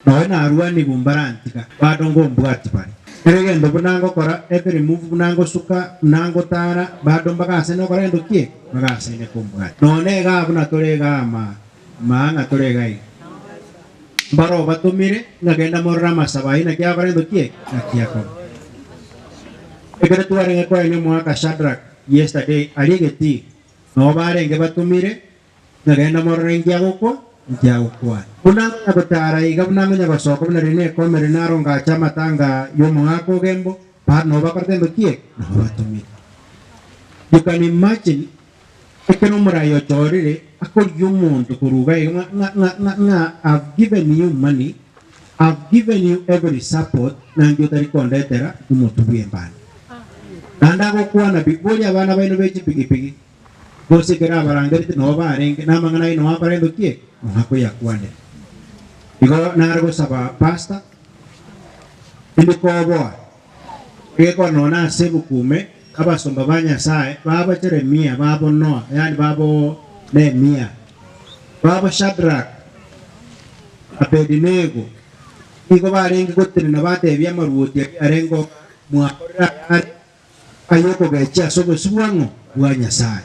Nonya narwanigwe mbarantiga, bado ngombwati bare. Kera egento buna ngokora, every move buna ngosuka, buna ngotara, bado mbagasaine gokora gento ki eke? Mbagasaine kombwatia. Nonya igaa buna tore igaa maa, maa ng'a tore iga iga. Mbare obatomire, ng'a genda morore amasabo ayio naki agokora gento ki eke? Naki akoba. Ekero twarenge koenia omogaka Shadrack yesterday aria egetii, nabo barenge batomire Nagenda morore inki agokwa, inki agokwana. Buna ngonya gotaara iga, buna ngonya gosoka, buna riria nekomere naro ngacha amatanga y'omogaka ogembo, baro nabo bakorete ento ki eke? Nabo batomire. You can imagine ekero omorai ochorire akorigia omonto korwa iga iga ng'a ng'a ng'a ng'a I've given you money, I've given you every support, nanki otari kondetera omotwe bw'embani. Naende agokwana pi, boria abana baino be chipigipigi. Gose ekero abarangereti nao barenge, na amang'ana aye nao akora gento ki eke? Nao akoyakwanera. Igo nare gosaba pastor, inde koboa, egekora nonya ase ebuku ime, abasomba ba Nyasaye, babo Jeremia, babo Noah, yaani babo Nehemia, babo Shadrach, Abedinego, nigo barenge gotenena batebia amaruoti aria arenge oo, mwakorire ayare Aye okogechia ase obosio bwa ng'o? Bwa Nyasae.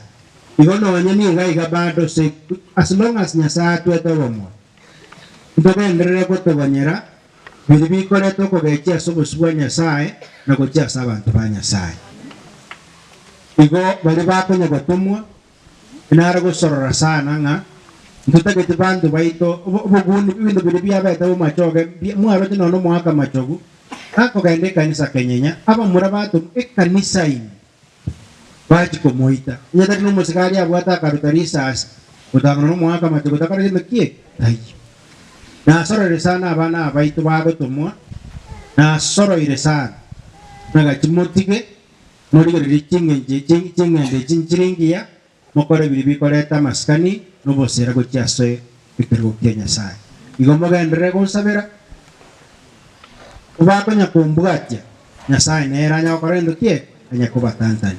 Igo nonya niga iga bado se as long as Nyasae atwete obomoyo, ntogenderere gotogonyera biria bikoreta okogechia ase obosio bwa Nyasae na gochia ase abanto ba Nyasae. Igo baria bakonya gotomwa nare gosorora sana ng'a ntotageti banto baito obogundi ebinto biria biabete bomachoge mwaroche nonya omoaka machogu Gakogenda ekanisa kenyenya, abamura batomwa ekanisa ime bachia komoita. Onye tari nomosigari abwate akaruta risasi, gotang'ana nomoaka amache gotakora gento ki eke? Taiyo. Nasoroire sana abana aba baito bagotomwa, nasoroire sana. Nagachi motige, morigererie ching'encho ching'endo echi nchire ngiya, Mokore biria bikoreta amasikani na oboseera gochia ase ekerogo kia Nyasae. Igo mogenderere gonsabera, kobakonya kombwatia, Nyasae nere anya gokora gento ki eke? Anya kobatantania.